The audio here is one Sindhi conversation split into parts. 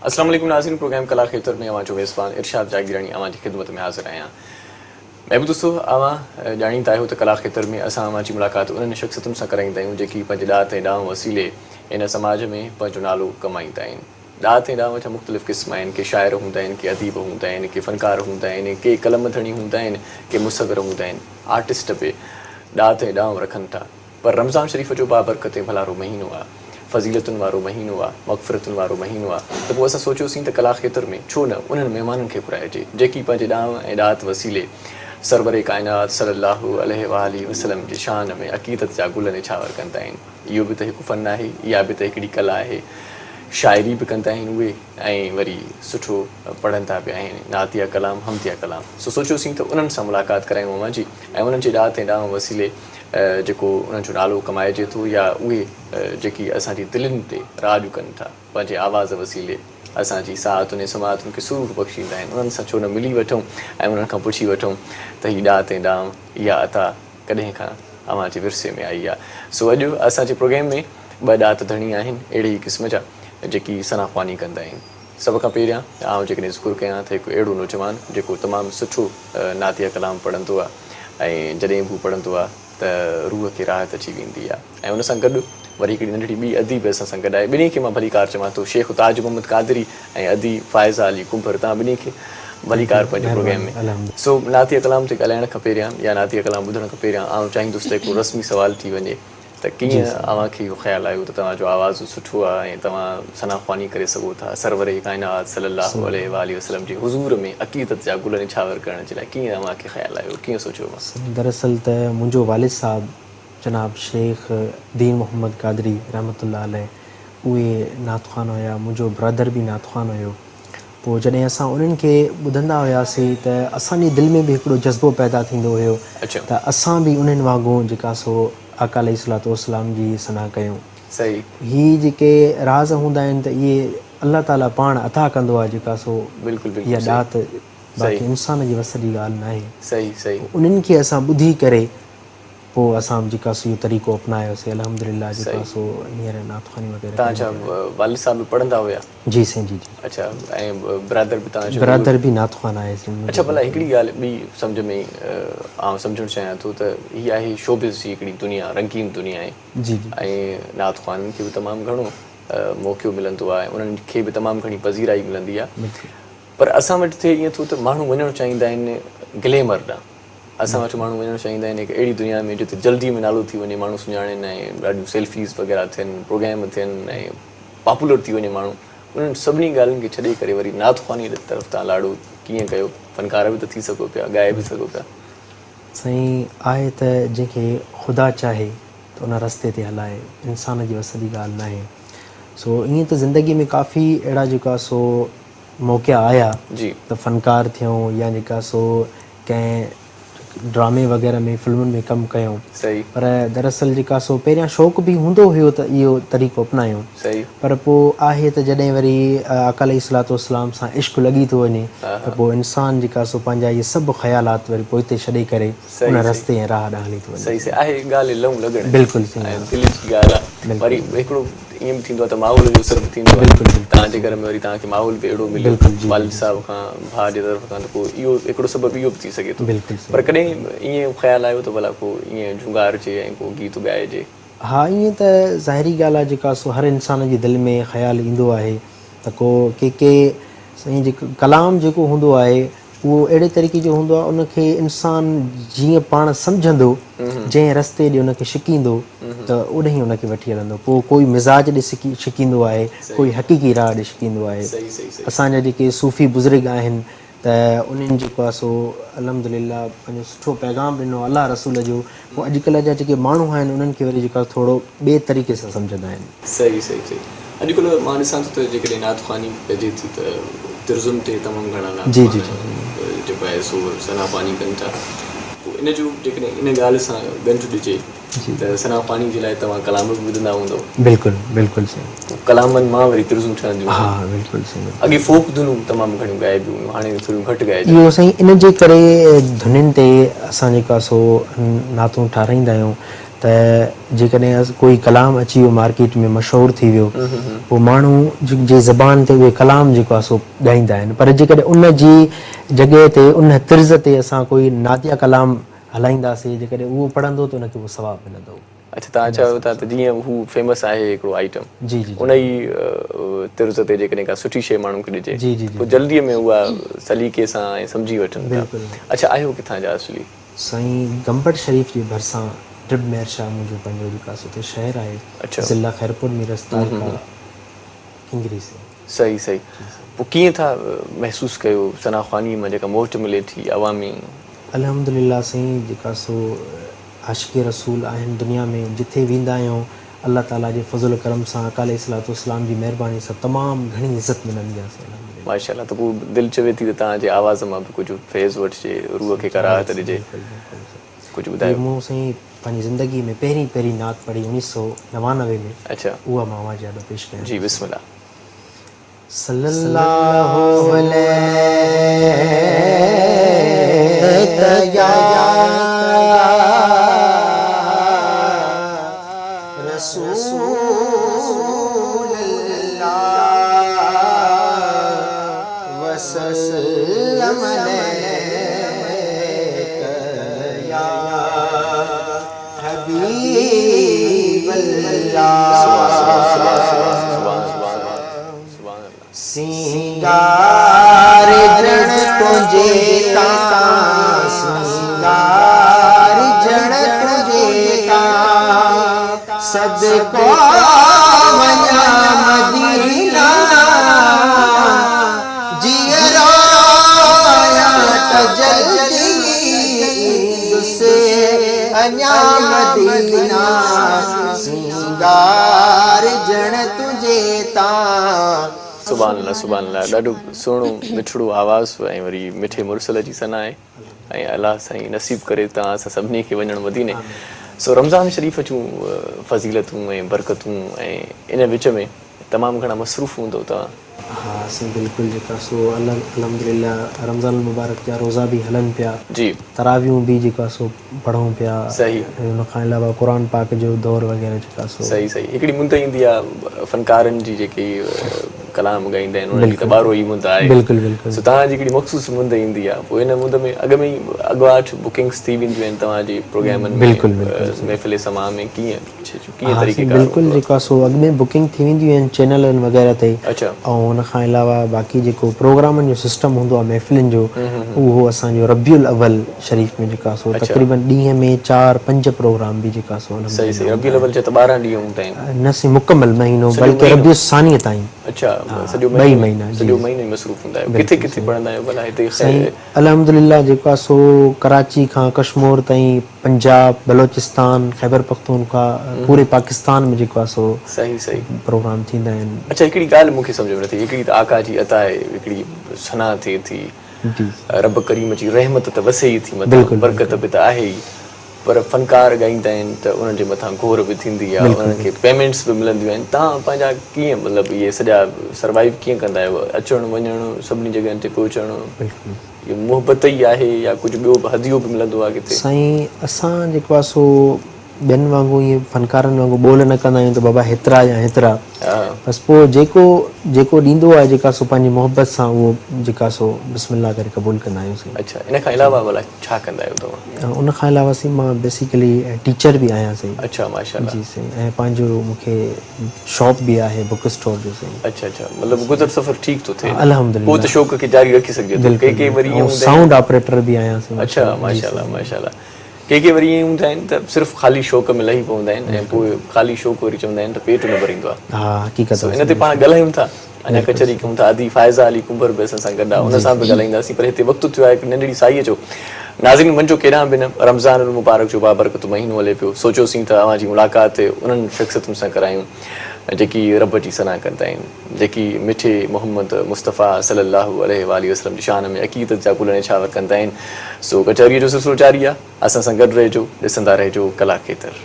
السلام عليڪم ناظرين پروگرام ڪلا کيتر ۾ اوهان جو ميزبان ارشاد جاگيراڻي اوهان جي خدمت ۾ حاضر آهيان. محبوب دوستو اوهان ڄاڻيندا آهيو ته ڪلا کيتر ۾ اسان اوهان جي ملاقات انهن شخصيتن سان ڪرائيندا آهيون جيڪي پنهنجي ڏات ۽ ڏانء وسيلي هن سماج ۾ پنهنجو نالو ڪمائيندا آهن. ڏات ۽ ڏانء جا مختلف قسم آهن، ڪي شاعر هوندا آهن، ڪي اديب هوندا آهن، ڪي فنڪار هوندا آهن، ڪي قلم ڌڻي هوندا آهن، ڪي مصور هوندا آهن، آرٽسٽ به ڏات ۽ ڏانء رکن ٿا. پر رمضان شريف جو بابرڪت ۽ ڀلارو مهينو آ، فضيلتن وارو مهينو آ، مغفرتن وارو مهينو آ ته پوء اسان سوچيوسين ته ڪلا کيتر ۾ ڇو نه انهن مهمانن کي گهرائجي، جيڪي پنهنجي ڏانء ۽ ڏات وسيلي سرور ڪائنات صلي الله عليه واٰله وسلم جي شان ۾ عقيدت جا گل نڇاور ڪندا آهن. اهو به ته هڪ فن آهي، اها به ته هڪڙي ڪلا آهي. شاعري به ڪندا آهن اهي ۽ وري سٺو پڙهندا به آهن، نعتيه ڪلام، حمديه ڪلام. سو سوچيوسين ته انهن سان ملاقات ڪرايون اوهان جي ۽ انهن جي ڏات ۽ ڏانء وسيلي جيڪو انهن جو نالو ڪمائجي ٿو يا اهي جيڪي اسان جي دلين تي راڄ ڪن ٿا، پنهنجي آواز وسيلي اسان جي ساعتن ۽ سماعتن کي سرور بخشيندا آهن، انهن سان ڇو نه ملي وٺون ۽ انهن کان پڇي وٺون ته هي ڏات ۽ ڏانء، اها عطا ڪڏهن کان اوهان جي ورثي ۾ آئي آ. سو اڄ اسان جي پروگرام ۾ ٻه ڏات ڌڻي آهن اهڙي ئي قسم جا جيڪي ثنا خواني ڪندا آهن. سڀ کان پهريان آئون جيڪڏهن ذڪر ڪيان ته هڪ اهڙو نوجوان جيڪو تمام سٺو نعتيه ڪلام پڙهندو آ ۽ جڏهن به هو پڙهندو آ ته روح کي راحت اچي ويندي آ ۽ ان سان گڏ وري هڪڙي ننڍڙي ٻي ادي به اسان سان گڏ آهي ٻنهي کي مان ڀليڪار چوان ٿو شيخ تاج محمد قادري ۽ ادي فائزه علي ڪنڀر توهان ٻنهي کي ڀليڪار پنهنجي پروگرام ۾. سو نعتيه ڪلام تي ڳالهائڻ کان پهريان يا نعتيه ڪلام ٻڌڻ کان پهريان آئون چاهيندس ته هڪڙو رسمي سوال ٿي وڃي ته ڪيئن اوهان کي اهو خيال آيو ته توهان جو آواز سٺو آهي ۽ توهان ثنا خواني ڪري سگهو ٿا سرور ڪائنات صلي الله عليه واٰله وسلم جي حضور ۾ عقيدت جا گل نڇاور ڪرڻ جي لاء ڪيئن اوهان کي خيال آيو ڪيئن سوچيو اوهان؟ دراصل ته منهنجو والد صاحب جناب شيخ دين محمد قادري رحمة الله عليه اهي نعت خوان هيا، منهنجو برادر به نعت خوان هيو. پوء جڏهن اسان انهن کي ٻڌندا هياسين ته اسان جي دل ۾ به هڪڙو جذبو پيدا ٿيندو هيو ته اسان به انهن وانگون جيڪا سو آقا عليه الصلوة والسلام جي ثنا ڪيون. هي جيڪي راز هوندا آهن ته اهي الله تعاليٰ پاڻ عطا ڪندو آهي جيڪا سو اها ڏات باقي انسان جي وس جي ڳالهه ناهي. انهن کي اسان ٻڌي ڪري پوء اسان به جيڪا سو اهو طريقو اپنايوسي الحمد لله جيڪا سو هينئر نعت خواني وغيره توهان جا والد صاحب به پڙهندا هيا؟ جي سائين جي جي. اڇا ۽ برادر به توهان جو برادر به نعت خوان آهي سائين. اڇا ڀلا هڪڙي ڳالهه ٻي سمجهه ۾ آئون سمجهڻ چاهيان ٿو ته هي آهي شوبز جي هڪڙي دنيا رنگين دنيا آهي جي جي ۽ نعت خوانن کي به تمام گهڻو موقعو ملندو آهي انهن کي به تمام گهڻي پذيرائي ملندي آهي پر اسان وٽ ٿئي ائين ٿو ته ماڻهو وڃڻ چاهيندا آهن گليمر ڏانهن اسان وٽ ماڻهو وڃڻ چاهيندا آهن هڪ اهڙي دنيا ۾ جتي جلدي ۾ نالو ٿي وڃي ماڻهو سڃاڻين ۽ ڏاڍيون سيلفيز وغيره ٿين پروگرام ٿين ۽ پاپولر ٿي وڃي ماڻهو انهن سڀني ڳالهين کي ڇڏي ڪري وري نعت خواني جي طرف توهان لاڙو ڪيئن ڪيو فنڪار به ته ٿي سگهو پيا ڳائي به سگهو پيا. سائين آهي ته جنهن کي خدا چاهي ته ان رستي تي هلائي انسان جي وس جي ڳالهه ناهي سو ائين ته زندگي ۾ ڪافي اهڙا جيڪا سو موقعا آيا ته فنڪار ٿيون يا جيڪا سو ڪنهن ڊرامي وغيره ۾ فلمن ۾ ڪم ڪيون پر دراصل جيڪا سو پهريان شوق به هوندو هيو ته اهو طريقو اپنايون پر پوء آهي ته جڏهن وري آقا عليه الصلوة والسلام سان عشق لڳي ٿو وڃي ته پوء انسان جيڪا سو پنهنجا اهي سڀ خيالات وري پوئتي ڇڏي ڪري ان رستي ۽ راهه ڏانهن هلي ٿو وڃي. صحيح صحيح آهي ڳالهه لئون لڳڻ جي بلڪل صحيح ۽ دل جي ڳالهه آهي وري هڪڙو ائين به ٿيندو آهي ته ماحول جو اثر به ٿيندو آهي بلڪل بلڪل توهان جي گهر ۾ وري توهان کي ماحول به اهڙو مليو بلڪل جي والد صاحب کان ڀاء جي طرف کان ته پوء اهو هڪڙو سبب اهو به ٿي سگهي ٿو بلڪل صحيح پر ڪڏهن ائين خيال آيو ته ڀلا ڪو ائين جهونگارجي ۽ ڪو گيت ڳائجي. ها ائين ته ظاهري ڳالهه آهي جيڪا سو هر انسان جي دل ۾ خيال ايندو آهي ته ڪو ڪي ڪي سائين جيڪو ڪلام جيڪو هوندو آهي اهو اهڙي طريقي جو هوندو آهي ان کي انسان جيئن پاڻ سمجهندو جنهن رستي ڏي ان کي ڇڪيندو ته اوڏهين ان کي وٺي هلندو پوء ڪوئي مزاج ڏي ڇڪيندو آهي ڪوئي حقيقي راهه ڏي ڇڪيندو آهي اسان جا جيڪي صوفي بزرگ آهن ته انهن جيڪو آهي سو الحمد لله پنهنجو سٺو پيغام ڏنو الله رسول جو پوء اڄڪلهه جا جيڪي ماڻهو آهن انهن کي وري جيڪو آهي ٿورو ٻئي طريقي سان سمجهندا آهن. صحيح صحيح صحيح اڄڪلهه مان ڏسان ٿو ته جيڪڏهن نعت خواني ڪجي ٿي ته طرزن تي تمام گهڻا نعت جي جي خوان جي جيڪو آهي سو ثنا خواني ڪن ٿا پوء ان جو جيڪڏهن ان ڳالهه سان ڳنڍ ڏجي جي ته ثنا خواني جي لاء توهان ڪلام به ٻڌندا هوندؤ. بلڪل بلڪل سائين. پوء ڪلامن مان وري طرزون ٺهنديون ها آهن. بلڪل سائين بلڪل. اڳي فوڪ ڌنون تمام گهڻيون ڳائبيون هيون هاڻي ٿوريون گهٽ ڳائجن. اهو سائين ان جي ڪري ڌنين تي اسان جيڪا سو نعتون ٺاراهيندا آهيون ته جيڪڏهن ڪوئي ڪلام اچي ويو مارڪيٽ ۾ مشهور ٿي ويو پوء ماڻهو جي زبان تي اهي ڪلام جيڪو آهي سو ڳائيندا آهن پر جيڪڏهن ان جي جڳهه تي ان طرز تي اسان ڪوئي نعتيه ڪلام هلائينداسي جيڪڏهن اهو پڙهندو ته ان کي اهو ثواب ملندو. اڇا توهان چاهيو ٿا ته جيئن هو فيمس آهي هڪڙو آئٽم جي جي ان ئي طرز تي جيڪڏهن ڪا سٺي شيء ماڻهن کي ڏجي جي جي پوء جلدي ۾ اها سليقي سان ۽ سمجهي وٺن ٿا. اڇا آهيو ڪٿان جا اصلي؟ سائين گمبٽ شريف جي ڀرسان ڊرب مير شاهه منهنجو پنهنجو جيڪو آهي سو اتي شهر آهي ضلع خيرپور ميرس تعلقه ڪنگري سائين. صحيح صحيح پوء ڪيئن ٿا محسوس ڪيو ثنا خواني مان جيڪا موٽ ملي ٿي عوامي. الحمدلله سائين جيڪا سو عاشق رسول آهن دنيا ۾ جٿي ويندا آهيون الله تعالي جي فضل و ڪرم سان آقا عليه الصلوة والسلام جي مهرباني سان تمام گهڻي عزت ملندي آهي سائين الحمدلله. ماشاء الله ته پوء دل چوي ٿي ته توهان جي آواز مان به ڪجهه فيض وٺجي روح کي ڪا راحت ڏجي ڪجهه ٻڌايو. مون سائين پنهنجي زندگي ۾ پهرين پهرين نعت پڙهي 1999 ۾ اڇا اها مان اوهان جي آڏو پيش ڪيان جي بسم الله. صلي الله عليڪ يا رسول الله وسلم عليڪ يا حبيب الله. سينگار جڻ تنهنجي تان سينگار جڻ تنهنجي تان صدقو وڃان مدينه جيئرو آهيان ته جلدي ايندس اڃا مدينه سينگار جڻ تنهنجي تان. سبحان الله سبحان الله ڏاڍو سهڻو مٺڙو آواز ۽ وري مٺي مرسل جي ثنا آهي ۽ الله سائين نصيب ڪري توهان اسان سڀني کي وڃڻ مديني سو رمضان شريف جون فضيلتون ۽ برڪتون ۽ ان وچ ۾ تمام گهڻا مصروف هوندؤ توهان. ها سائين بلڪل جيڪا سو الحمدلله رمضان المبارڪ جا روزا به هلن پيا جي. تراويحون به جيڪا سو پڙهون پيا صحيح. ۽ ان کان علاوه قرآن پاڪ جو دور وغيره جيڪا سو. صحيح صحيح هڪڙي مند ايندي آ فنڪارن جي جيڪي ڪلام ڳائيندا آهن انهن جي ته ٻارهو ئي مند آهي بلڪل بلڪل. سو توهان جي هڪڙي مخصوص مند ايندي آ پوء ان مند ۾ اڳ ۾ ئي اڳواٽ بڪنگس ٿي وينديون آهن توهان جي پروگرامن ۾ بلڪل بلڪل محفل سماع ۾ ڪيئن ڪيئن ها طريقي سائين ڪار بلڪل هوندو آ. جيڪو آ سو اڳ ۾ بڪنگ ٿي وينديون آهن چينلن وغيره تي اڇا. ۽ ان کان علاوه باقي جيڪو پروگرامن جو سسٽم هوندو آ محفلن جو اهو اسان جو ربيع الاول شريف ۾ جيڪو آ سو تقريبن ڏينهن ۾ 4 5 پروگرام به جيڪو آ سو صحيح صحيح ربيع الاول جا ته 12 ڏينهن هوندا آهن. نه سائين مڪمل مهينو بلڪه ربيع الثاني تائين. اڇا سڄو ٻئي مهينا جي سڄو مهينو ئي مصروف هوندا آهيو ڪٿي ڪٿي پڙهندا آهيو ڀلا هتي سائين الحمدلله جيڪو آ سو ڪراچي کان ڪشمور تائين پنجاب بلوچستان خيبرپختونخوا پوري پاڪستان ۾ جيڪو آ سو صحيح صحيح پروگرام ٿيندا آهن. اڇا هڪڙي ڳالهه مون کي سمجهه ۾ نٿي هڪڙي ته آقا جي عطا آهي هڪڙي ثنا ٿئي ٿي رب ڪريم جي رحمت ته وسي ئي ٿي مٿان برڪت به ته آهي ئي پر فنڪار ڳائيندا آهن ته انهن جي مٿان گهور به ٿيندي آهي انهن کي پيمينٽس به ملنديون آهن توهان پنهنجا ڪيئن مطلب اهي سڄا سروائيو ڪيئن ڪندا آهيو اچڻ وڃڻ سڀني جڳهن تي پهچڻ اهو محبت ئي آهي يا ڪجهه ٻيو به هديو به ملندو آهي ڪٿي. سائين اسان جيڪو آهي سو ٻين وانگو ائين فنڪارن وانگو ٻول نه ڪندا آهيون ته بابا هيترا يا هيترا بس پوء جيڪو جيڪو ڏيندو آهي جيڪا سو پنهنجي محبت سان اهو جيڪا سو بسم الله ڪري قبول ڪندا آهيون سائين. اڇا ان کان علاوه ڀلا ڇا ڪندا آهيو توهان؟ ان کان علاوه سائين مان بيسيڪلي ٽيچر به آهيان سائين. اڇا ماشاءالله. جي سائين ۽ پنهنجو مون کي شاپ به آهي بڪ اسٽور جو سائين. اڇا اڇا مطلب گذر سفر ٺيڪ ٿو ٿئي الحمدلله پوء ته شوق کي جاري رکي سگهجي ٿو ڪي ڪي وري ائين هوندا آهن. سائونڊ آپريٽر به آهيان سائين. اڇا ماشاءالله ماشاءالله. ڪي ڪي وري ائين هوندا آهن ته صرف خالي شوق ۾ لهي پوندا آهن ۽ پوء خالي شوق وري چوندا آهن ته پيٽ نه ڀريندو آهي. ها حقيقت سو ان تي پاڻ ڳالهايون ٿا اڃا ڪچهري ڪيون ٿا ادي فائزه علي ڪنڀر به اسان سان گڏ آهي ان سان به ڳالهائينداسين پر هتي وقت ٿيو آهي هڪ ننڍڙي ساهيء جو. ناظرين وڃجو ڪيڏانهن به نه رمضان المبارڪ جو بابرڪت مهينو هلي پيو سوچيوسين ته اوهان جي ملاقات انهن شخصيتن سان ڪرايون جيڪي رب جي ثنا ڪندا آهن جيڪي مٺي محمد مصطفيٰ صلي الله عليه واٰله وسلم جي شان ۾ عقيدت جا گل نڇاور ڪندا آهن سو ڪچهريء جو سلسلو جاري آهي اسان سان گڏ رهجو ڏسندا رهجو ڪلا کيتر.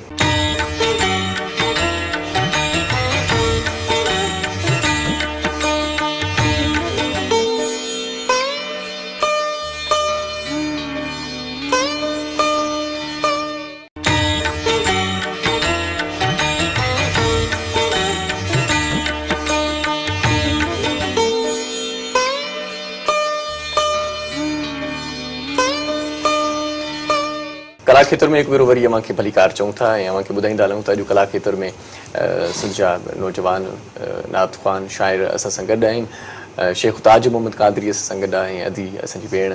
ڪلا کيتر ۾ هڪ ڀيرو وري اوهان کي ڀليڪار چئون ٿا ۽ اوهان کي ٻڌائيندا هلون ته اڄ ڪلا کيتر ۾ سنڌ جا نوجوان نعت خوان شاعر اسان سان گڏ آهن. شيخ تاج محمد قادري اسان سان گڏ آهي ۽ ادي اسان جي ڀيڻ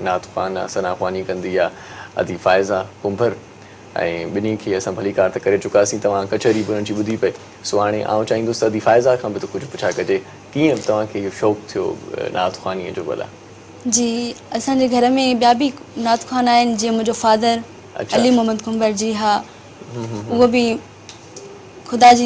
نعت خوان آ ثنا خواني ڪندي آ ادي فائزه ڪنڀر ۽ ٻنهي کي اسان ڀليڪار ته ڪري چڪاسين توهان ڪچهري به انهن جي ٻڌي پئي سو هاڻي آئون چاهيندس ته ادي فائزه کان به ته ڪجهه پڇا ڪجي ڪيئن توهان کي اهو شوق ٿيو نعت خوانيء جو ڀلا؟ جي اسان جي گهر ۾ ٻيا به نعت خوان آهن جيئن منهنجو فادر علي محمد ڪنڀر جي ها اهو به خدا جي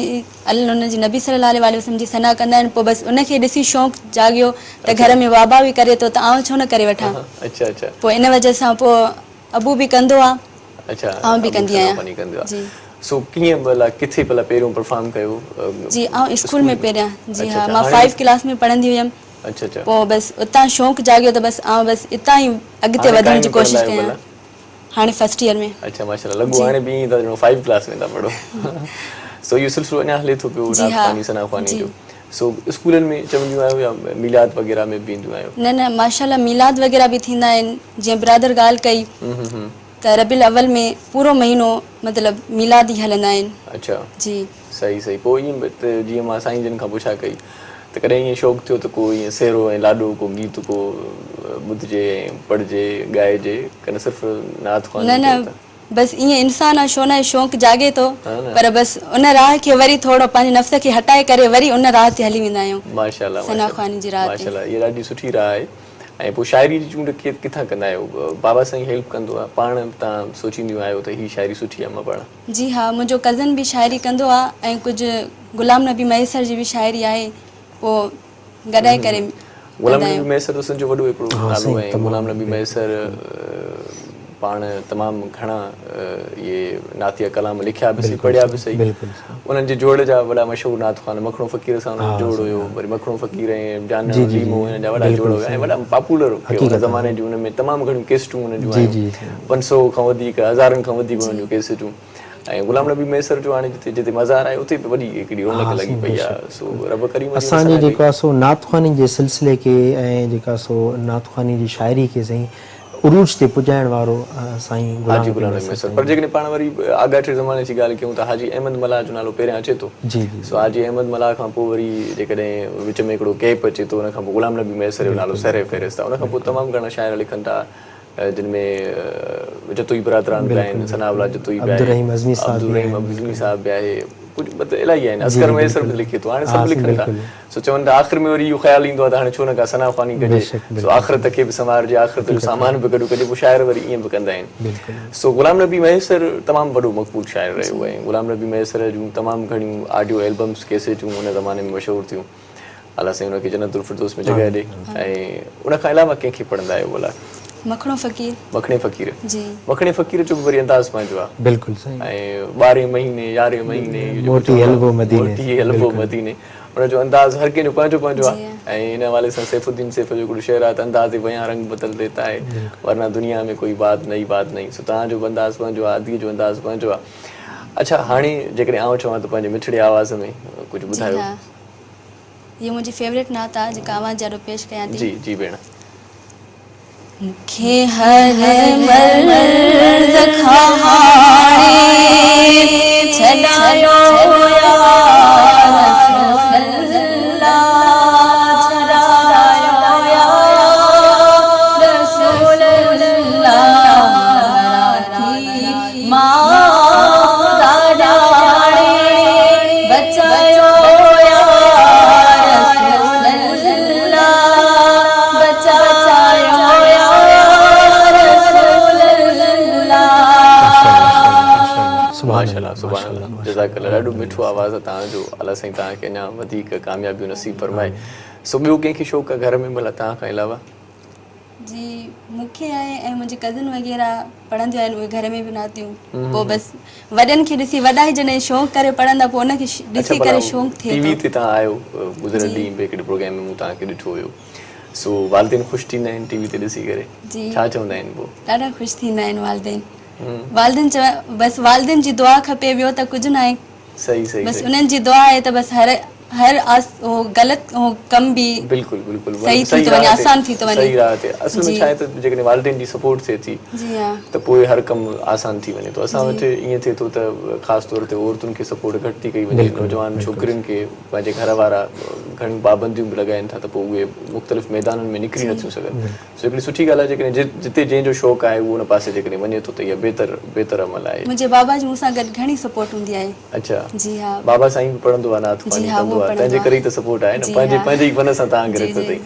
ان جي نبي صلي الله عليه واٰله وسلم جي ثنا ڪندا آهن پوء بس ان کي ڏسي شوق جاڳيو ته گهر ۾ بابا به ڪري ٿو ته آئون ڇو نه ڪري وٺان اڇا اڇا پوء ان وجه سان پوء ابو به ڪندو آ اڇا آئون به ڪندي آهيان جي سو ڪيئن ڀلا ڪٿي ڀلا پهريون پرفارم ڪيو جي آئون اسڪول ۾ پهريان جي ها مان 5 ڪلاس ۾ پڙهندي هيم اڇا اڇا پوء بس اتان شوق جاڳيو ته بس آئون بس اتان ئي اڳتي وڌڻ جي ڪوشش ڪيان هاڻي فرسٽ ايئر ۾. اڇا ماشاءالله لڳو هاڻي به ائين ٿا ڄڻ فائيو ڪلاس ۾ ٿا پڙهو سو اهو سلسلو اڃا هلي ٿو پيو نعت خواني ثنا خواني جو سو اسڪولن ۾ چونديون آهيو يا ميلاد وغيره ۾ به وينديون آهيو؟ نه نه ماشاءالله ميلاد وغيره به ٿيندا آهن جيئن برادر ڳالهه ڪئي ته ربيع الاول ۾ پورو مهينو مطلب ميلاد ئي هلندا آهن. اڇا جي. صحيح صحيح پوء ائين ته جيئن مان سائين جن کان پڇا ڪئي ته ڪڏهن ائين شوق ٿيو ته ڪو ائين سهرو ۽ لاڏو ڪو گيت ڪو ٻڌجي ۽ پڙهجي ڳائجي ڪن صرف نعت خواني نه نه ڪيو ٿا. بس ائين انسان آ ڇو نه شوق جاڳي ٿو ها نه. پر بس ان راهه کي وري ٿورو پنهنجي نفس کي هٽائي ڪري وري ان راهه تي هلي ويندا آهيون ماشاءالله ثنا ماشاءالله خواني جي راهه تي. ماشاءالله اها ڏاڍي سٺي راهه آهي ۽ پوء شاعري جي چونڊ ڪٿان ڪندا آهيو بابا سائين هيلپ ڪندو آ پاڻ توهان سوچينديون آهيو ته هي شاعري سٺي آ مان پڙهان. جي ها منهنجو ڪزن به شاعري ڪندو آ ۽ ڪجهه غلام نبي مهيسر جي به شاعري آهي پو گڏائي ڪري غلام ڪندا نبي آهيون. مهيسر ته سنڌ جو وڏو هڪڙو نالو آهي ۽ غلام نبي مهيسر پاڻ تمام گهڻا اهي نعتيه ڪلام لکيا به سهي پڙهيا به سهي انهن جي جوڙ جا وڏا مشهور نعت خوان مکڻو فقير سان انهن جو جوڙ هيو وري مکڻو فقير ۽ جانڻ ليمو انهن جا وڏا جوڙ هيا ۽ وڏا پاپولر ان زماني جون ان ۾ تمام گهڻيون ڪيسٽون انهن جون آيون 500 کان وڌيڪ هزارن کان وڌيڪ انهن جون ڪيسٽون ۽ غلام نبي مهيسر جو هاڻي جتي جتي مزار آهي اتي به وڏي هڪڙي رونق لڳي پئي آهي سو رب ڪريم جي اسان جي جيڪو آهي سو نعت خواني جي سلسلي کي ۽ جيڪا سو نعت خواني جي شاعري کي سائين عروج تي پڄائڻ وارو سائين غلام حاجي نبي غلام نبي مهيسر مهيسر سائين پر جيڪڏهن پاڻ وري آڳاٽي زماني جي ڳالهه ڪيون ته حاجي احمد ملاح جو نالو پهريان اچي ٿو جي جي سو حاجي احمد ملاح کان پوء وري جيڪڏهن وچ ۾ هڪڙو گيپ اچي ٿو ان کان پوء غلام نبي مهيسر جو نالو سر فهرست آهي ان کان پوء تمام گهڻا شاعر لکن ٿا جن ۾ جتوئي برادران به آهن، ثناء الله جتوئي به آهي، عبدالرحيم عزمي صاحب به عبدالرحيم عزمي صاحب به آهي، ڪجهه مطلب الاهي آهن، اصغر مهيسر به لکي ٿو، هاڻي سڀ لکن ٿا، سو چون ٿا آخر ۾ وري اهو خيال ايندو آهي ته هاڻي ڇو نه ڪا ثنا خواني ڪجي، سو آخرت کي به سنوارجي، آخرت جو سامان به گڏ ڪجي، پوء شاعر وري ائين به ڪندا آهن. سو غلام نبي مهيسر تمام وڏو مقبول شاعر رهيو ۽ غلام نبي مهيسر جون تمام گهڻيون آڊيو البمز، ڪيسيٽون ان زماني ۾ مشهور ٿيون. الله سائين ان کي جنت الفردوس ۾ جڳهه ڏي ۽ ان کان علاوه ڪنهن کي پڙهندا آهيو ڀلا؟ مکڻو فقير. مکڻي فقير. جي. مکڻي فقير جو به وري انداز پنهنجو آ. بلڪل سائين. ۽ ٻارهين مهيني يارهين مهيني اهو جيڪو موٽي چوندا هلبو مديني. موٽي هلبو مديني ان جو انداز هر ڪنهن جو پنهنجو پنهنجو آ ۽ ان حوالي سان سيف الدين سيف جو هڪڙو شعر آ ته انداز بيان رنگ بدل ديتا هي ورنه دنيا ۾ ڪوئي بات نئي بات نهين سو توهان جو به انداز پنهنجو آ اديء جو انداز پنهنجو آ اڇا هاڻي جيڪڏهن آئون چوان ته پنهنجي مٺڙي آواز ۾ ڪجهه ٻڌايو. هيء منهنجي فيوريٽ نعت آ جيڪا اوهان جي آڏو پيش ڪيان ٿي. جي جي ڀيڻ. مون کي هر مرض کان هاڻي ڇڏايو يا رسول الله ڇڏايو يا رسول الله ٿي مان ڏاڍاڻي بچايو يا رسول الله بچايو يا رسول الله. ماشاءالله سبحان الله جزاڪ الله ڏاڍو مٺو آواز آ توهان جو الله سائين توهان کي اڃا وڌيڪ ڪاميابيون نصيب فرمائي سو ٻيو ڪنهن کي شوق آ گهر ۾ ڀلا توهان کان علاوه. جي مون کي آهي ۽ منهنجي ڪزن وغيره پڙهنديون آهن اهي گهر ۾ به نعتيون پوء بس وڏن کي ڏسي وڏا ئي جڏهن شوق ڪري پڙهندا پوء ان کي ڏسي ڪري شوق ٿئي ٽي ٿو. وي تي توهان آيو گذريل ڏينهن به هڪڙي پروگرام ۾ مون توهان کي ڏٺو هيو سو والدين خوش ٿيندا آهن ٽي وي تي ڏسي ڪري ڇا چوندا آهن پوء. ڏاڍا خوش ٿيندا آهن والدين والدين چون بس والدين جي دعا کپي ٻيو ته ڪجهه ناهي صحيح صحيح بس انهن جي دعا آهي ته بس هر هر اهو غلط اهو ڪم به بلڪل بلڪل صحيح ٿي ٿو وڃي آسان ٿي ٿو وڃي. صحيح راهه تي اصل ۾ ڇا آهي ته جيڪڏهن والدين جي سپورٽ ٿئي ٿي جي ها ته پوء هر ڪم آسان ٿي وڃي ٿو. اسان وٽ ائين ٿئي ٿو ته خاص طور تي عورتن کي سپورٽ گهٽ ٿي ڪئي وڃي نوجوان ڇوڪرين کي پنهنجي گهر وارا گهڻيون پابنديون به لڳائين ٿا ته پوء اهي مختلف ميدانن ۾ نڪري نٿيون سگهن. سو هڪڙي سٺي ڳالهه آهي جيڪڏهن جتي جنهن جو شوق آهي اهو ان پاسي جيڪڏهن وڃي ٿو ته اها بهتر بهتر عمل آهي. منهنجي بابا جي مون سان گڏ گهڻي سپورٽ هوندي آهي. اڇا جي ها. بابا سائين به پڙهندو آهي نعت جي خواني ها ڪندو اهو آهي تنهن پڙهندو جي ڪري آهي ئي ته سپورٽ آهي نه جي پنهنجي ها پنهنجي ئي فن سان توهان کي جي رکيو جي اٿئي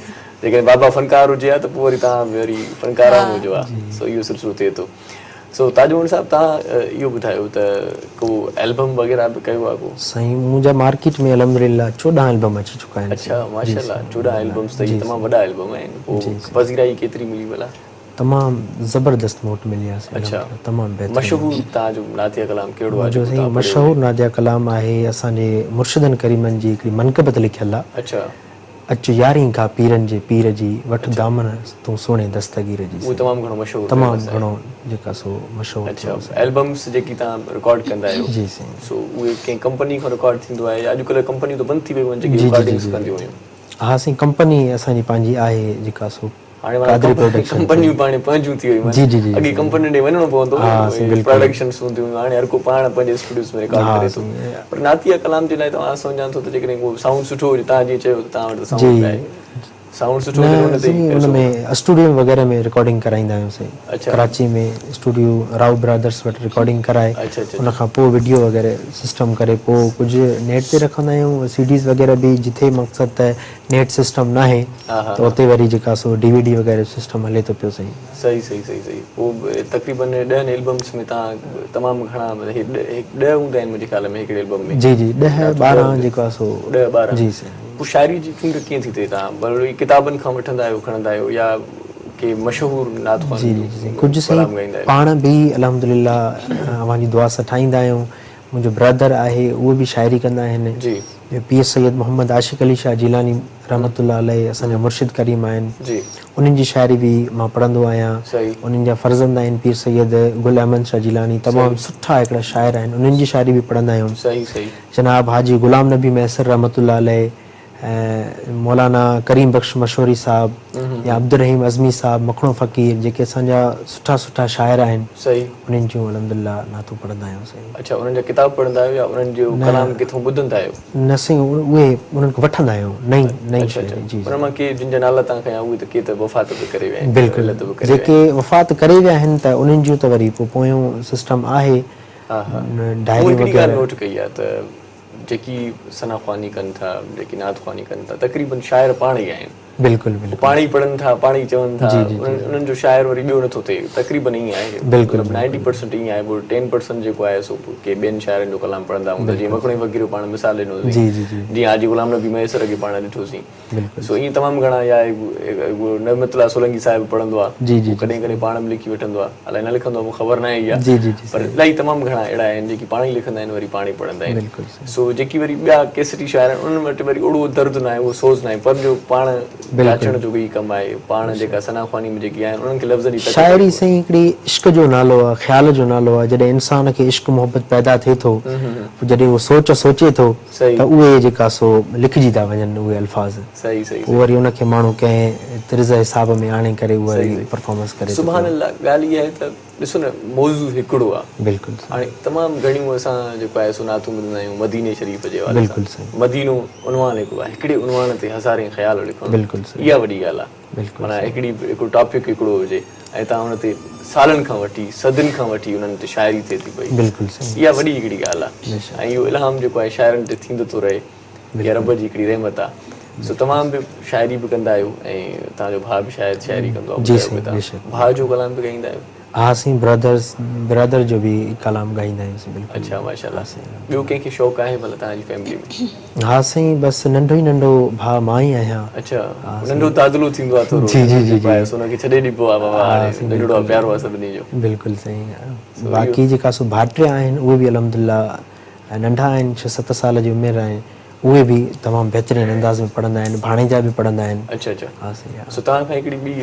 جيڪڏهن بابا فنڪار هجي ها ته پوء وري توهان به وري فنڪارا ها هجو ها سو اهو سلسلو ٿئي ٿو. سو تاج محمد صاحب توهان اهو ٻڌايو ته ڪو البم وغيره به ڪيو آهي ڪو؟ سائين منهنجا مارڪيٽ ۾ الحمدلله 14 البم اچي چڪا آهن. اڇا ماشاءالله 14 البمس ته اهي تمام وڏا البم آهن پوء پذيرائي ڪيتري ملي ڀلا؟ تمام زبردست موٽ ملي آهي سائين اڇا تمام بهترين. مشهور توهان جو نعتيه ڪلام ڪهڙو آهي منهنجو سائين مشهور نعتيه ڪلام آهي اسان جي مرشدن ڪريمن جي هڪڙي منقبت لکيل آهي. اڇا. اچ يارهين کان پيرن جي پير جي وٺ دامن تون سهڻي دستگير جي اهو تمام گهڻو مشهور تمام گهڻو جيڪا سو مشهور اڇا البمس جيڪي توهان رڪارڊ ڪندا آهيو جي سائين سو اهي ڪنهن ڪمپني کان رڪارڊ ٿيندو آهي يا اڄڪلهه ڪمپنيون ته بند ٿي ويون آهن جيڪي رڪارڊنگس ڪنديون هيون. ها سائين ڪمپني اسان جي پنهنجي آهي جيڪا سو هاڻي معنيٰ ڪمپنيون پاڻ پنهنجون ٿي ويون آهن اڳي ڪمپنين ڏي وڃڻو پوندو هو پراڊڪشنس هونديون هيون هاڻي هر ڪو پاڻ پنهنجي اسٽوڊيوز ۾ رڪارڊ ڪري ٿو پر نعتيه ڪلام جي لاء ته مان سمجهان ٿو ته جيڪڏهن ڪو سائونڊ سٺو هجي توهان جيئن چيو ته توهان وٽ ته سائونڊ به آهي سائونڊ سٺو هجي ان تي ان ۾ اسٽوڊيو وغيره ۾ رڪارڊنگ ڪرائيندا آهيون سائين ڪراچي ۾ اسٽوڊيو رائو برادرس وٽ رڪارڊنگ ڪرائي ان کان پوء وڊيو وغيره سسٽم ڪري پوء ڪجهه نيٽ تي رکندا آهيون سي ڊيز وغيره به جتي مقصد ته نيٽ سسٽم ناهي ته اتي وري جيڪا سو ڊي وي ڊي وغيره جو سسٽم هلي ٿو پيو سائين. صحيح صحيح صحيح صحيح پوء تقريبن 10 البمس ۾ توهان تمام گهڻا مطلب هي 10 هوندا آهن منهنجي خيال ۾ هڪڙي البم ۾. جي جي 10 12 جيڪو آهي سو 10 12 جي سائين. پوء شاعري جي چونڊ ڪيئن ٿي ٿئي توهان وري ڪتابن کان وٺندا آهيو کڻندا آهيو يا ڪي مشهور نعت خوان جي جي سائين ڪجهه سائين پاڻ به الحمدلله اوهان جي دعا سان ٺاهيندا آهيون منهنجو برادر آهي اهو به شاعري ڪندا آهن. جي. پير سيد محمد عاشق علي شاهه جيلاني رحمة الله عليه اسان جا مرشد ڪريم آهن. جي. انهن جي شاعري به مان پڙهندو آهيان. صحيح. انهن جا فرزند آهن پير سيد گل احمد شاهه جيلاني تمام سٺا هڪڙا شاعر آهن انهن جي شاعري به پڙهندا آهيون. صحيح صحيح. جناب حاجي غلام نبي مهيسر رحمة الله عليه ۽ مولانا ڪريم بخش مشوري صاحب يا عبدالرحيم عزمي صاحب مکڻو فقير جيڪي اسان جا سٺا سٺا شاعر آهن. صحيح. انهن جون الحمدلله نعتون پڙهندا آهيون سائين. اڇا انهن جا ڪتاب پڙهندا آهيو يا انهن جو ڪلام ڪٿون ٻڌندا آهيو؟ نه سائين اهي انهن کان وٺندا آهيون نئين نئين شاعري جي. انهن مان ڪي جن جا نالا توهان کنيا اهي ته ڪي ته وفات به ڪري ويا آهن بلڪل جيڪي وفات ڪري ويا آهن ته انهن جون ته وري پوء پويون سسٽم آهي ها ها ڊائري مون هڪڙي وغيره. ڳالهه نوٽ ڪئي آهي ته جيڪي ثنا خواني ڪن ٿا جيڪي نعت خواني ڪن ٿا تقريبن شاعر پاڻ ئي آهن. بلڪل بلڪل. پاڻ ئي پڙهن ٿا پاڻ ئي چون ٿا انهن جو شاعر وري ٻيو نٿو ٿئي تقريبن ائين آهي بلڪل مطلب 90% ائين آهي پوء 10% جيڪو آهي سو ڪي ٻين شاعرن جو ڪلام پڙهندا هوندا جيئن مکڻي فقير جو پاڻ مثال ڏنوسين جي جي جي جيئن حاجي غلام نبي مهيسر کي پاڻ ڏٺوسين بلڪل سو ائين تمام گهڻا يا نعمت الله سولنگي صاحب پڙهندو آهي جي جي ڪڏهن ڪڏهن پاڻ به لکي وٺندو آهي الائي نه لکندو آهي مون کي خبر ناهي اها جي جي جي پر الاهي تمام گهڻا اهڙا آهن جيڪي پاڻ ئي لکندا آهن وري پاڻ ئي پڙهندا آهن بلڪل صحيح. سو جيڪي وري ٻيا ڪيسٽي شاعر آهن انهن وٽ وري اوڙو درد ناهي اهو سوز ناهي پر جو پاڻ جاچڻ جو ئي ڪم آهي پاڻ جيڪا ثنا خواني ۾ جيڪي آهن انهن کي لفظن جي تڪ شاعري سائين هڪڙي عشق جو نالو آهي خيال جو نالو آهي جڏهن انسان کي عشق محبت پيدا ٿئي ٿو پوء جڏهن اهو سوچ سوچي ٿو ته اهي جيڪا سو لکجي ٿا وڃن اهي الفاظ صحيح صحيح پوء وري ان کي ماڻهو ڪنهن طرز حساب ۾ آڻي ڪري اهو وري پرفارمنس ڪري ٿو سبحان الله ڳالهه اها آهي ته ڏسو نه موضوع هڪڙو آ. بلڪل صحيح. هاڻي تمام گهڻيون اسان جيڪو آهي سو نعتون ٻڌندا آهيون مديني شريف جي حوالي سان. بلڪل صحيح. مدينو عنوان هڪڙو آهي هڪڙي عنوان تي هزارين خيال لکڻ بلڪل صحيح. اها وڏي ڳالهه آ. بلڪل معنيٰ صحيح. هڪڙي هڪڙو ٽاپڪ هڪڙو هجي ۽ توهان ان تي سالن کان وٺي صدين کان وٺي انهن تي شاعري ٿئي ٿي پئي. بلڪل صحيح. اها وڏي هڪڙي ڳالهه آ. بيشڪ. ۽ اهو الهام جيڪو آهي شاعرن تي ٿيندو ٿو رهي. اها رب جي هڪڙي رحمت آ. سو توهان به شاعري به ڪندا آهيو ۽ توهان جو ڀاء به شايد شاعري ڪندو آ جي ٻڌايو سائين پئي توهان بيشڪ. ڀاء جو ڪلام به ڳائيندا آهيو؟ ها سائين برادرز برادر جو به ڪلام ڳائيندا آهيون سائين بلڪل. اڇا ماشاءالله ها سائين. ٻيو ڪنهن کي شوق آهي ڀلا توهان جي فيملي ۾؟ ها سائين بس ننڍو ئي ننڍو ڀاء مان ئي آهيان. اڇا ها ننڍو سائين. دادلو ٿيندو آ ٿورو جي جي جي جيڪو جي. آهي سو ان کي ڇڏي ڏبو آ بابا ها هاڻي سائين ننڍڙو آ بلڪل پيارو آ سڀني جو. بلڪل سائين سو اهو باقي جيڪا سو ڀائٽيا آهن اهي به الحمدلله ننڍا آهن ڇهه ست سال جي عمر آهي. اهي به تمام بهترين انداز ۾ پڙهندا آهن، ڀاڻيجا به پڙهندا آهن. اڇا اڇا ها سائين ها. سو توهان کان هڪڙي ٻي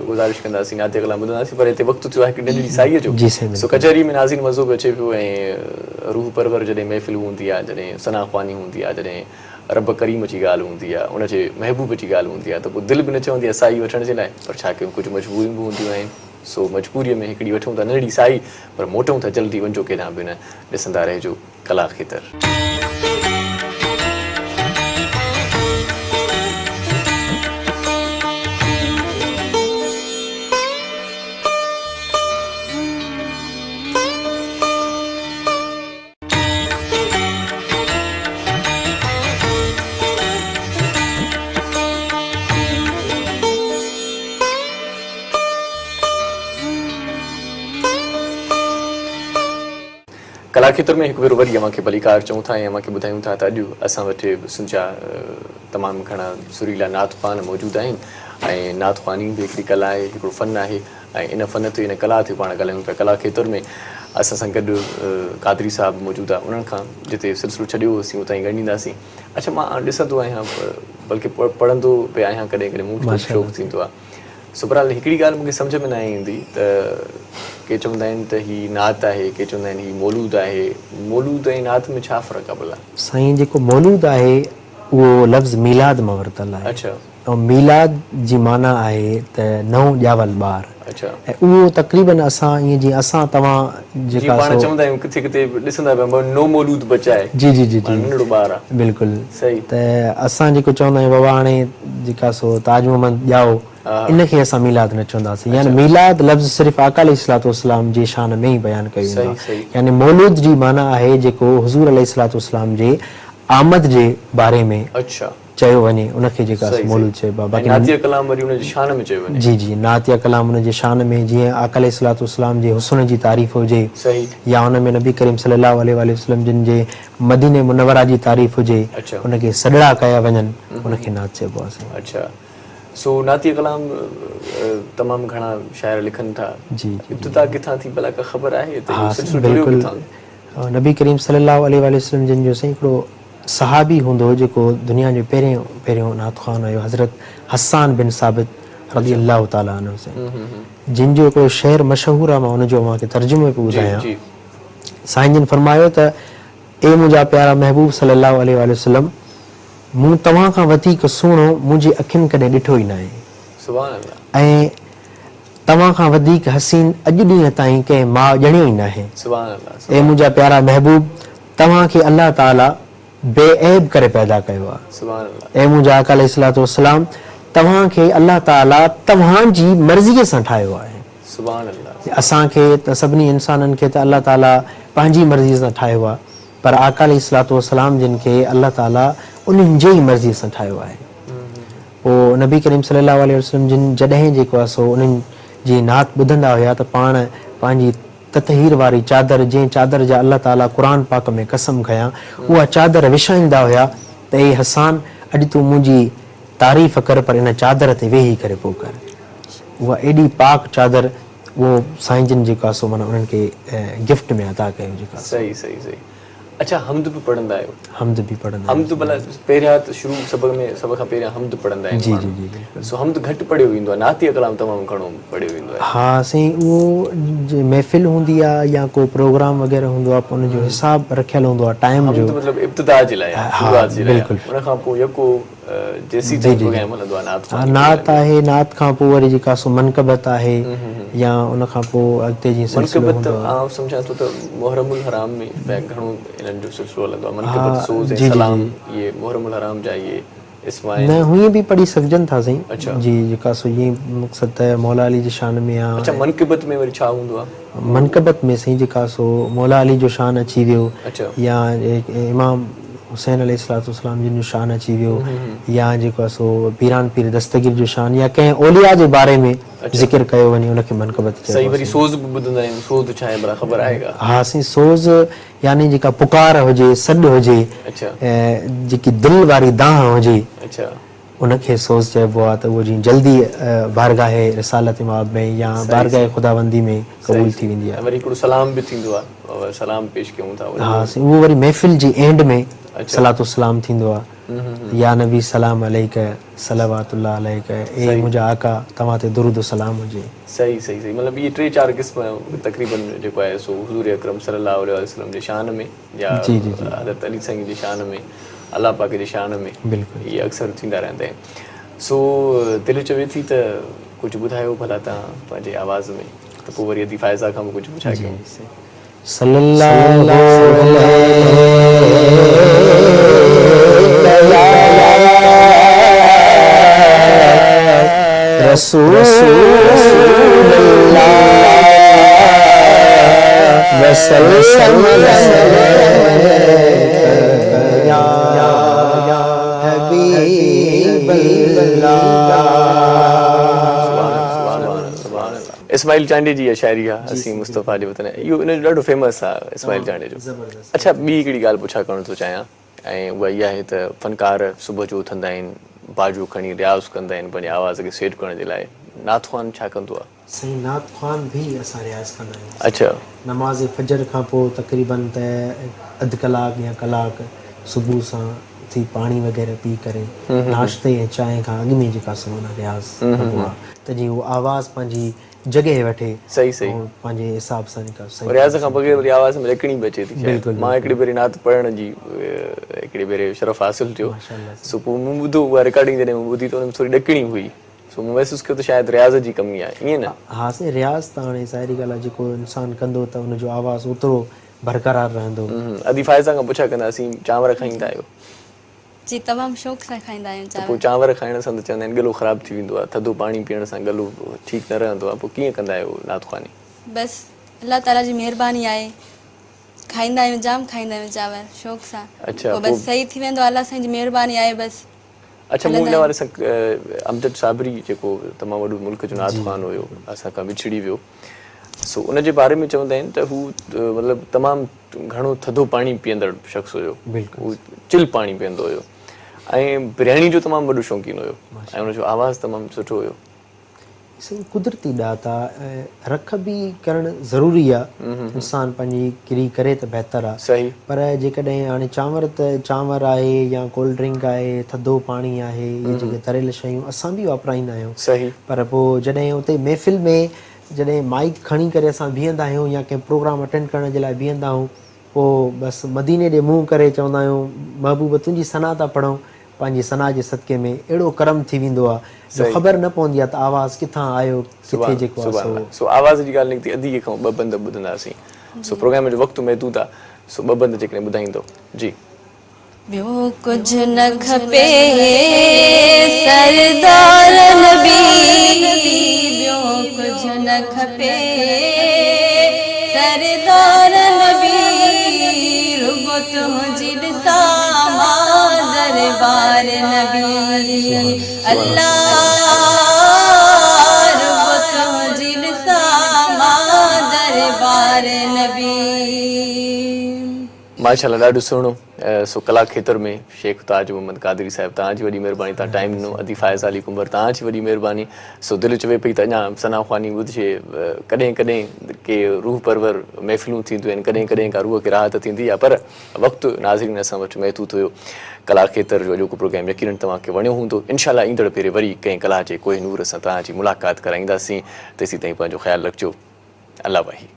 گذارش ڪنداسين نعتيه ڪلام ٻڌنداسين پر هتي وقت ٿيو آهي هڪڙي ننڍڙي سائيء جو جي سائين سو بلڪل. ڪچهري ۾ ناظرين مزو به اچي پيو ۽ روح پرور جڏهن محفل هوندي آهي جڏهن ثنا خواني هوندي آهي جڏهن رب ڪريم جي ڳالهه هوندي آهي ان جي محبوب جي ڳالهه هوندي آهي ته پوء دل به نه چوندي آهي سائي وٺڻ جي لاء پر ڇا ڪيون ڪجهه مجبوريون به هونديون آهن سو مجبوريء ۾ هڪڙي وٺون ٿا ننڍڙي سائي پر موٽون ٿا جلدي وڃجو ڪيڏانهن به نه ڏسندا رهجو ڪلا کيتر. ڪلا کيتر ۾ هڪ ڀيرو وري اوهان کي ڀليڪار چئون ٿا ۽ اوهان کي ٻڌايون ٿا ته اڄ اسان وٽ سنڌ جا تمام گهڻا سريلا نعت خوان موجود آهن ۽ نعت خواني به هڪڙي ڪلا آهي هڪڙو فن آهي ۽ ان فن تي ان ڪلا تي پاڻ ڳالهايون پيا ڪلا کيتر ۾ اسان سان گڏ قادري صاحب موجود آهي انهن کان جتي سلسلو ڇڏيو هوسين اتان ئي ڳنڍينداسين اڇا مان ڏسندو آهيان بلڪه پڙهندو به آهيان ڪڏهن ڪڏهن مون کي شوق ٿيندو آهي سو بهرحال هڪڙي ڳالهه مون کي سمجهه ۾ ناهي ايندي ته ڪي چوندا آهن ته هي نعت آهي ڪي چوندا آهن هي مولود آهي مولود ۽ نعت ۾ ڇا فرق آهي ڀلا؟ سائين جيڪو مولود آهي اهو لفظ ميلاد مان ورتل آهي اڇا. ۽ ميلاد جي معنيٰ آهي ته نئون ڄاول ٻار اڇا. ۽ اهو تقريبن اسان ائين جيئن اسان توهان جيئن جيڪا پاڻ سو چوندا آهيون ڪٿي ڪٿي ڏسندا به آهيون نو مولود بچا آهي جي جي جي جي معنيٰ ننڍڙو ٻار آهي بلڪل صحيح. ته اسان جيڪو چوندا آهيون بابا هاڻي جيڪا سو تاج محمد ڄائو ان کي اسان ميلاد نه چونداسين يعني ميلاد لفظ صرف آقا عليه الصلوة والسلام جي شان ۾ ئي بيان ڪيو ويندو آهي يعني مولود جي معنيٰ آهي جيڪو حضور عليه الصلوة والسلام جي آمد جي باري ۾ چيو وڃي ان کي جيڪا سو مولود چئبو آهي باقي نعتيه ڪلام وري ان جي شان ۾ چيو وڃي جي جي نعتيه ڪلام ان جي شان ۾ جيئن آقا عليه الصلوة والسلام جي حسن جي تعريف هجي يا ان ۾ نبي ڪريم صلي الله عليه واٰله وسلم جن جي مديني منوره جي تعريف هجي ان کي سڏڙا ڪيا وڃن ان کي نعت چئبو آهي سائين. اڇا سو نعتيه ڪلام تمام گهڻا شاعر لکن ٿا جي جي ابتدا ڪٿان ٿي ڀلا ڪا خبر آهي ته ها اهو سائين سلسلو جڙيو بلڪل ڪٿان؟ نبي ڪريم صلي الله عليه واٰله وسلم جن جو سائين هڪڙو صحابي هوندو هو جيڪو دنيا جو پهريون پهريون نعت خوان هيو حضرت حسان بن ثابت رضي الله تعالٰي عنه سائين جن جو هڪڙو شعر مشهور آهي مان ان جو اوهان کي ترجمو پيو ٻڌايان سائين جن فرمايو ته اي منهنجا پيارا محبوب صلي الله عليه واٰله وسلم مون توهان کان وڌيڪ سهڻو منهنجي اکين ڪڏهن ڏٺو ئي ناهي سبحان الله ۽ توهان کان وڌيڪ حسين اڄ ڏينهن تائين ڪنهن ماء ڄڻيو ئي ناهي. سبحان الله اي منهنجا پيارا محبوب! توهان کي الله تعاليٰ بي عيب ڪري پيدا ڪيو آهي. سبحان الله. اي منهنجا آقا عليه الصلوة والسلام! توهان کي الله تعاليٰ توهان جي مرضيء سان ٺاهيو آهي. سبحان الله. اسان کي ته سڀني انسانن کي ته الله تعاليٰ پنهنجي مرضيء سان ٺاهيو آهي پر آقا عليه الصلوة والسلام جن کي الله تعاليٰ انهن جي ئي مرضيء سان ٺاهيو آهي. پوء نبي ڪريم صلي الله عليه وسلم جن جڏهن جيڪو آهي سو انهن جي نعت ٻڌندا هيا ته پاڻ پنهنجي تطهير واري چادر جنهن چادر جا الله تعالي قرآن پاڪ ۾ قسم کنيا اها چادر وڇائيندا هيا ته اي حسان اڄ تون منهنجي تعريف ڪر پر ان چادر تي ويهي ڪري پوء ڪر اها ايڏي پاڪ چادر اهو سائين جن جيڪو آهي سو معنيٰ انهن کي گفٽ ۾ عطا ڪيو جيڪو آهي سو. صحيح صحيح صحيح اڇا حمد به پڙهندا آهيو؟ حمد به پڙهندا حمد ڀلا پهريان ته شروع سڀ ۾ سڀ کان پهريان حمد پڙهندا آهن جي جي جي بلڪل سو حمد گهٽ پڙهيو ويندو آهي نعتيه ڪلام تمام گهڻو پڙهيو ويندو آهي. ها سائين اهو محفل هوندي آهي يا ڪو پروگرام وغيره هوندو آهي پوء ان جو حساب رکيل هوندو آهي ٽائيم جو حمد مطلب ابتدا جي لاء آهي شروعات جي لاء آهي ان کان پوء يڪو جيسين تائين پروگرام هلندو آهي نعت خواني نعت آهي نعت کان پوء وري جيڪا سو منقبت آهي يا ان کان پوء اڳتي جيئن سلسلو منقبت هوندو آهي. آئون سمجهان ٿو ته محرم الحرام ۾ گهڻو انهن جو سلسلو هلندو آهي منقبت سوز ۽ سلام اهي محرم الحرام جا اهي اسم آهن. نه هونئن به پڙهي سگهجن ٿا سائين جي جيڪا سو ائين مقصد ته مولا علي جي شان ۾ آ. اڇا منقبت ۾ وري ڇا هوندو آهي؟ منقبت ۾ سائين جيڪا سو مولا علي جو شان اچي ويو يا امام حسين عليه الصلوة والسلام جن جو شان اچي ويو يا جيڪو آهي سو پيران پير دستگير جو شان يا ڪنهن اولياء جي باري ۾ ذڪر ڪيو وڃي ان کي منقبت چئبو آهي. سائين وري سوز به ٻڌندا آهيون سوز ڇا آهي ڀلا خبر آهي ڪا؟ ها سائين سوز يعني جيڪا پڪار هجي سڏ هجي جيڪي دل واري دانهن هجي. ان کي سوز چئبو آهي ته اهو جيئن جلدي بارگاهه رسالت مآب ۾ يا بارگاهه خداوندي ۾ قبول ٿي ويندي آهي. ۽ وري هڪڙو سلام به ٿيندو آهي، سلام پيش ڪيون ٿا. ها سائين، اهو وري محفل جي اينڊ ۾ صلوة والسلام ٿيندو آهي، يا نبي سلام عليڪ صلوات الله عليڪ، اي منهنجا آقا توهان تي درود و سلام هجي. صحيح صحيح صحيح، مطلب اهي ٽي چار قسم تقريبن جيڪو آهي سو حضور اڪرم صلي الله عليه وسلم جي شان ۾ يا حضرت علي سائين جي شان ۾ الله پاڪ جي شان ۾ اهي اڪثر ٿيندا رهندا آهن. سو دل چوي ٿي ته ڪجهه ٻڌايو ڀلا توهان پنهنجي آواز ۾ ته پوء وري ادي فائزه کان به ڪجهه پڇا ڪيون. صلي الله عليڪ يا رسول الله وسلم عليڪ يا حبيب الله. اسماعيل چانڊيي جي اها شاعري آ اسين مصطفيٰ جي وطن اهو ان جو ڏاڍو فيمس آ اسماعيل چانڊيي جو. اڇا ٻي هڪڙي ڳالهه پڇا ڪرڻ ٿو چاهيان ۽ اها اها آهي ته فنڪار صبح جو اٿندا آهن باجو کڻي رياض ڪندا آهن پنهنجي آواز کي سيٽ ڪرڻ جي لاء نعت خوان ڇا ڪندو آ؟ سائين نعت خوان به اسان رياض ڪندا آهيون. اڇا. نماز فجر کان پوء تقريبن ته اڌ ڪلاڪ يا ڪلاڪ صبح سان اٿي پاڻي وغيره پي ڪري ناشتي ۽ چانهه کان اڳ ۾ جيڪا سو معنيٰ رياض ڪبو آهي ته جيئن اهو آواز پنهنجي جڳهه وٺي صحيح صحيح ۽ پنهنجي حساب سان جيڪا صحيح رياض کان بغير وري آواز ۾ ڏڪڻي به اچي ٿي شايد مان هڪڙي ڀيري نعت پڙهڻ جي هڪڙي ڀيري شرف حاصل ٿيو سو پوء مون ٻڌو اها رڪارڊنگ جڏهن مون ٻڌي ته ان ۾ ٿوري ڏڪڻي هئي سو مون محسوس ڪيو ته شايد رياض جي ڪمي آهي، ائين نه؟ ها سائين رياض ته هاڻي ظاهري ڳالهه آهي جيڪو انسان ڪندو ته ان جو آواز اوترو برقرار رهندو. ادي فائزه کان پڇا ڪنداسين چانور کائيندا آهيو؟ جي تمام شوق سان کائيندا آهيون ته پوء چانور. چانور کائڻ سان ته چوندا آهن ڳلو خراب ٿي ويندو آهي، ٿڌو پاڻي پيئڻ سان ڳلو ٺيڪ نه رهندو آهي، پوء ڪيئن ڪندا آهيو نعت خواني؟ بس الله تعالي جي مهرباني آهي کائيندا آهيون جام کائيندا آهيون چانور شوق سان اڇا پوء بس صحيح ٿي ويندو آهي الله سائين جي مهرباني آهي بس. اڇا مون ان حوالي سان امجد صابري جيڪو تمام وڏو ملڪ جو نعت خوان هيو اسان کان وڇڙي ويو سو ان جي باري ۾ چوندا آهن ته هو مطلب تمام گهڻو ٿڌو پاڻي پيئندڙ شخص هيو هو چل پاڻي پيئندو هيو ۽ برياني جو تمام وڏو شوقين هيو ۽ ان جو آواز تمام سٺو هيو. سائين قدرتي ڏات آ ۽ رک به ڪرڻ ضروري آ انسان پنهنجي ڪري ڪري ته بهتر آ پر جيڪڏهن هاڻي چانور ته چانور آهي يا ڪولڊ ڊرنڪ آهي ٿڌو پاڻي آهي اهي جيڪي تريل شيون اسان به واپرائيندا آهيون پر پوء جڏهن اتي محفل ۾ جڏهن مائيڪ کڻي ڪري اسان بيهندا آهيون يا ڪنهن پروگرام اٽينڊ ڪرڻ جي لاء بيهندا آهيون پوء بس مديني ڏي منهن ڪري چوندا آهيون محبوب تنهنجي ثنا ٿا پڙهون پنهنجي ثنا جي صدقي ۾ اهڙو ڪرم ٿي ويندو آ جو خبر نه پوندي آ ته آواز ڪٿان آيو ڪٿي جيڪو آ سو. سو آواز جي ڳالهه نڪتي ادي کان ٻه بند ٻڌنداسين سو پروگرام جو وقت محدود آ سو ٻه بند جيڪڏهن ٻڌائيندو جي. ٻيو ڪجهه نه کپي سردار نبي ٻيو ڪجهه نه کپي سردار نبي رڳو تنهنجي ڏسان مان دربار نبي الله رڳو تنهنجي ڏسان مان دربار نبي. ماشاءالله ڏاڍو سهڻو سو ڪلا کيتر ۾ شيخ تاج محمد قادري صاحب توهان جي وڏي مهرباني توهان ٽائيم ڏنو ادي فائزه علي ڪنڀر توهان جي وڏي مهرباني سو دل چوي پئي ته اڃا ثنا خواني ٻڌجي ڪڏهن ڪڏهن ڪي روح پرور محفلون ٿينديون آهن ڪڏهن ڪڏهن ڪا روح کي راحت ٿيندي آهي پر وقت ناظرين اسان وٽ محدود هيو ڪلا کيتر جو اڄوڪو پروگرام يقينن توهان کي وڻيو هوندو انشاء الله ايندڙ ڀيري وري ڪنهن ڪلا جي ڪوهه نور سان توهان جي ملاقات ڪرائينداسين تيسين تائين پنهنجو خيال رکجو الله واهي.